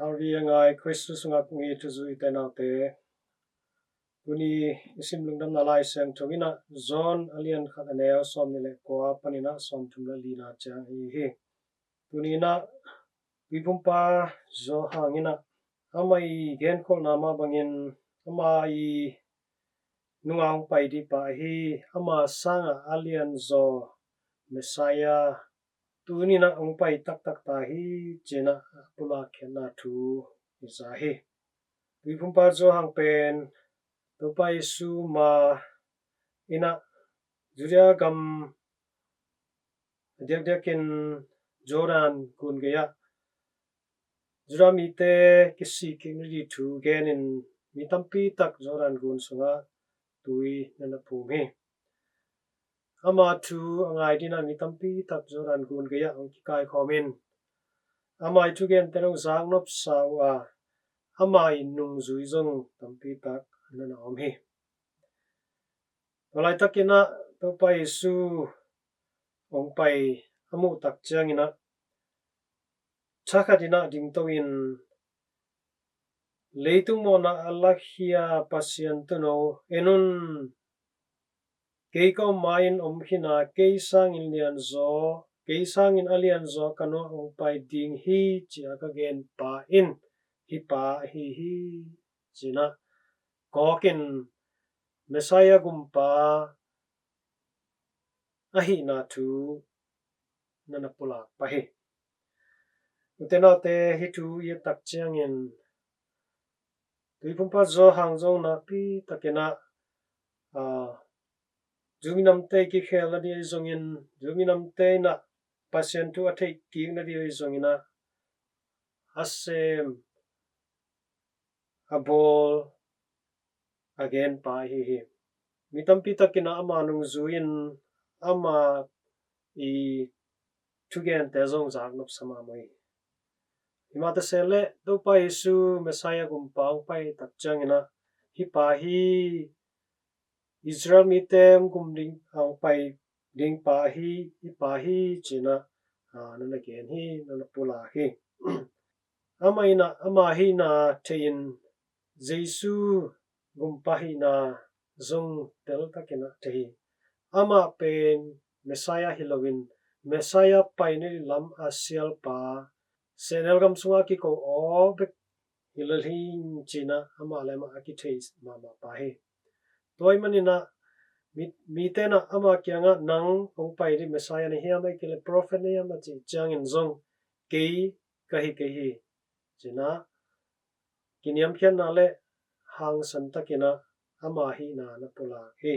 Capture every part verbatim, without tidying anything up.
Avi a ngai Kristus sungah kong it thuzui te naute, tuni i sim lungdamna Lai Siangtho in ah John a lian khat a neu sawmnih le kua panin ah sawmthum le lina ciang ahi hi. Tuni in ah Tuiphumpa Johan in ah ama i genkholhna mah bangin ama i nungah hong pai ding pa ahi ama sangah a lianzaw Messiah tuni in ah hong pai taktak ta hi, ci-in ah a pulak khiatna thu i za hi. Tuiphumpa Johan pen Topa Jesu ma in ah Judea gam a diakdiakin Jordan gun gei-ah Judah mite kisik kik nading thu genin mi tampi tak Jordan gun sungah tui na na phum hi. Ama thu a ngai dingin ah mi tampi tak Jordan gun gei-ah hong kikaikhawm in ama i thugente hong zaknopsa uh a, ama i nungzui zong tampi tak na na om hi. Tua laitakin ah Topa Jesu hong pai a muh tak ciangin ah thakhatin ah dingto in, "Leitung mawhna a lakhia Pasian Tuuno, en un, kei ka om ma-in om khin a, kei sangin lianzaw, kei sangin a lianzaw ka nungah hong pai ding hi, ci-a ka gen pa in hih pa ahi hi," ci-in ah kawkin Messiah gumpa ahihna thu na na pulak pah hi. Ute naute, hih thu i et tak ciangin Tuiphumpa Johan zong nakpi takin ah, aa, Jew minamte i kikhel nading ahi zongin, Jew minamte in ah Pasian thu a theih kik nading ahi zongin ah, a sem, a bawl, a gen pa ahi hi. Mi tampi takin ah ama nungzui in ama i thugente zong zaknopsa mahmah hi. Himah ta se leh Topa Jesu Messiah gumpa hong pai tak ciangin ah hih pa hi Israel mite hong gum ding, hong pai ding pa hi, hih pa hi, ci-in ah, aa, na na gen hi, na na pulak hi. Amah in ah ama hihna thei in Jesu gumpa hihna zong teltakin ah thei hi. Amah pen Messiah hi loin Messiah pai nading lam a sialpa, sehnel gam sungah kiko aw bek hi lel hi, ci-in ah amah le amah a kithei mahmah pa hi. Tua ahih manin ah mi, mite in ah ama kiangah, "Nang hong pai ding Messiah na hiam, ahih kei leh prophet na hiam?" a cih ciangin zong, "Kei ka hi kei hi," ci-in ah kiniamkhiatna le hangsan takin ah ama hihna na pulak hi.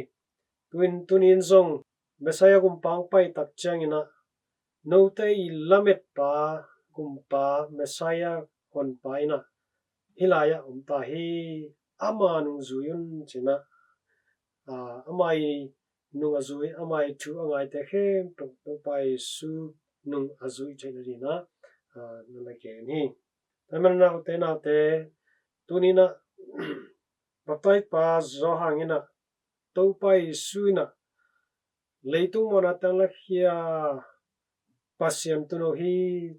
Tu-in, tuni-in zong Messiah gumpa hong pai tak ciangin ah, "Note i lametpa gumpa Messiah honpa in ah hih lai-ah om ta hi, ama nungzui un," ci-in ah, aa, ama i nung a zui, ama i thu a ngaite khempeuh Topa Jesu nung a zui theih nading in ah, aa, na na gen hi. Tua ahih manin ah ute naute, tuni-in ah Baptaipa Johan in ah Topa Jesu in ah leitung mawhna teng lakhia Pasian Tuuno hi,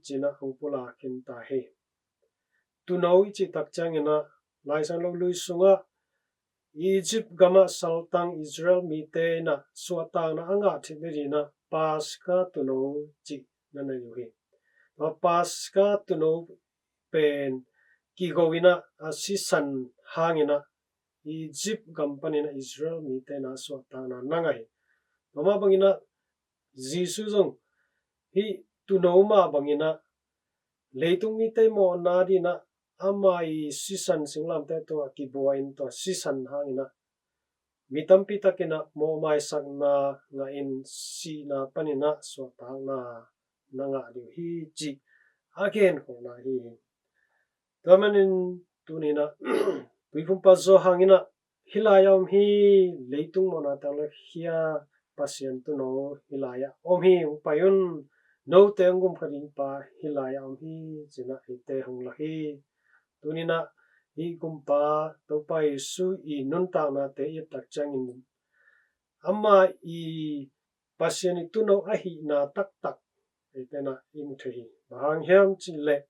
ci-in ah hong pulak khin ta hi. Tuuno i cih tak ciangin ah Laisiangtho Lui sungah Egypt gamah saltang Israel mite in ah suahtakna a ngah theih nading in ah Paska Tuuno cih na nei uh hi. Tua Paska Tuuno pen kigo in ah a sisan hangin ah Egypt gam panin ah Israel mite in ah suahtakna na ngah hi. Tua mah bangin ah Jesu zong hih Tuuno mah bangin ah leitung mite mawhna dingin ah ama i sisan singlamteh tungah kibua in tua sisan hangin ah mi tampi takin ah mawhmaisakna ngah in sihna panin ah suahtakna na ngah ding uh hi, cih a genkholhna ahi hi. Tua ahih manin tuni-in ah Tuiphumpa Johan in ah hih lai-ah om hi, leitung mawhna teng lakhia Pasian Tuuno hih lai-ah om hi, hong pai un, note hong gum kha ding pa hih lai-ah om hi, ci-in ah eite hong lak hi. Tuni-in ah hih gumpa Topa Jesu i nuntaknate i et tak ciangin ama i Pasian i Tuuno ahihna taktak eite in ah i mu thei hi. Bang hang hiam cih leh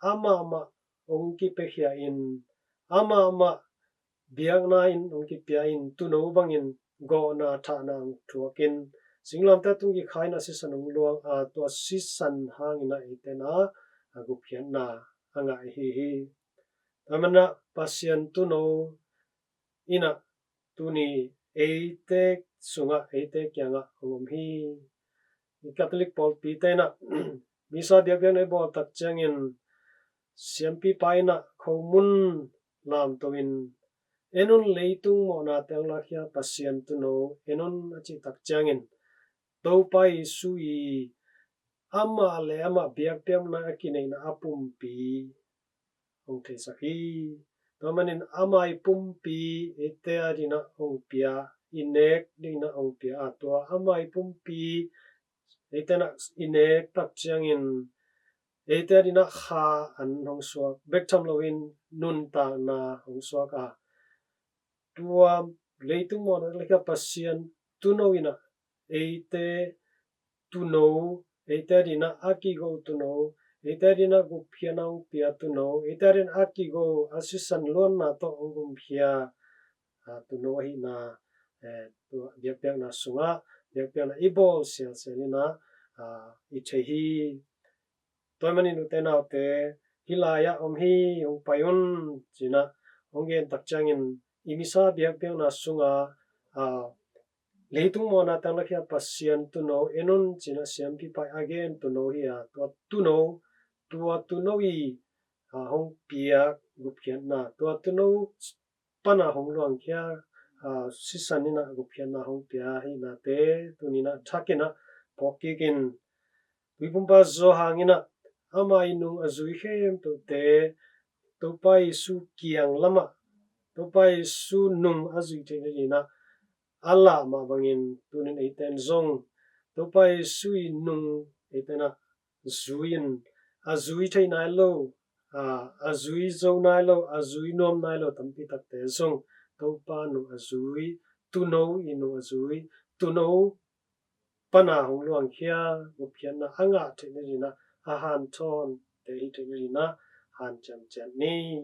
amah mah hong kipiakhia in, amah mah biakna in hong kipia in, tuuno bangin gawhna thahna hong thuak in, singlamteh tung kikha in a sisan hong luang a, tua sisan hangin ah eite in ah a gupkhiatna a ngah i hi hi. Tua manin ah Pasian tuuno in ah tuni eite sungah, eite kiangah hong om hi. I Catholic pawlpite in ah misa biakpiakna i bawl tak ciangin siampipa in ah khomun lamto in, "En un, leitung mawhna teng lakhia Pasian tuuno, en un," a cih tak ciangin Topa Jesu i amah le amah biakpiakna a kineihna a pumpi hong theisak hi. Tua manin ama i pumpi eite adingin ah hong pia, i nek dingin ah hong pia a, tua ama i pumpi eite in ah i nek tak ciangin eite adingin ah kha an hong suak, bek tham loin nuntakna hong suak a, tua leitung mawhna teng lakhia Pasian tuuno in ah eite tuuno, eite adingin ah a kigo tuuno, eite adingin ah gupkhiatna hong pia tuuno, eite adingin ah a kigo a sisan luanna tawh hong gupkhia, a, tuuno ahihna, eh, tua biakpiakna sungah biakpiakna i bawl sialsial in ah, a, i thei hi. Tua manin ute naute, hih lai-ah om hi, hong pai un, ci-in ah hong gen tak ciangin i misa biakpiakna sungah, a, leitung mawhna teng lakhia Pasian tuuno, en un, ci-in ah siampipa in a gen tuuno hi a, tua tuuno, tua tuuno i, a, hong piak gupkhiatna, tua tuuno pana hong luangkhia, a, sisan in ah gupkhiatna hong pia ahihnate tuni in ah thak in ah phawk kik in. Tuipumpa Johan in ah ama i nung a zui khempeuhte Topa Jesu kiang lamah, Topa Jesu nung a zui theihna dingin ah a lah mah bangin tuni in eite in zong Topa Jesu i nung eite in ah zui in, a zui thei nai lo, a, a zui zo nai lo, a zui nuam nai lo tampi takte zong Topa nung a zui, tuuno i nung a zui, tuuno pana hong luangkhia, gupkhiatna a ngah theihna dingin ah a hanthawnte i hih theihna dingin ah hanciam ciat ni.